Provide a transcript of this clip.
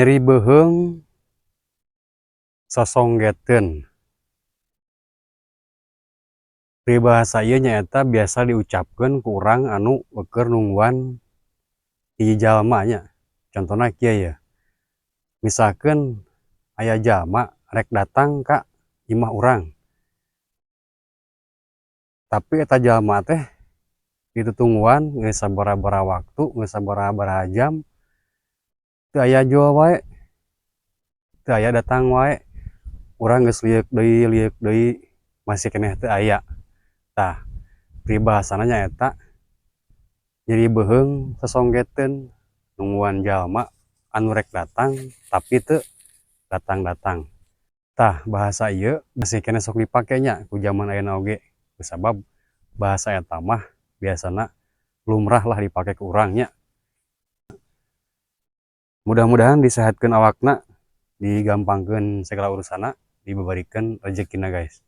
Nyeri beuheung sasonggeteun. Peribahasa ieu nyaeta biasa diucapkeun ku urang anu keur nungguan hiji jalma nya. Contona kieu yeuh, misalkeun aya jalma rek datang ka imah urang, tapi eta jalma teh ditutungguan geus sabaraha waktu, geus sabaraha jam, teu aya jol wae, teu aya datang wae. Urang geus lieuk deui masih keneh teu aya. Tah, peribahasana nyaeta nyeri beuheung sasonggeteun, nungguan jalma anu rek datang tapi teu datang-datang. Tah, bahasa ieu masih keneh sok dipake nya ku jaman ayeuna oge, kusabab bahasa eta mah biasana lumrah lah dipake ku urang nya. Mudah-mudahan disehatkeun awakna, digampangkeun segala urusanna, dibabarikeun rejekina, guys.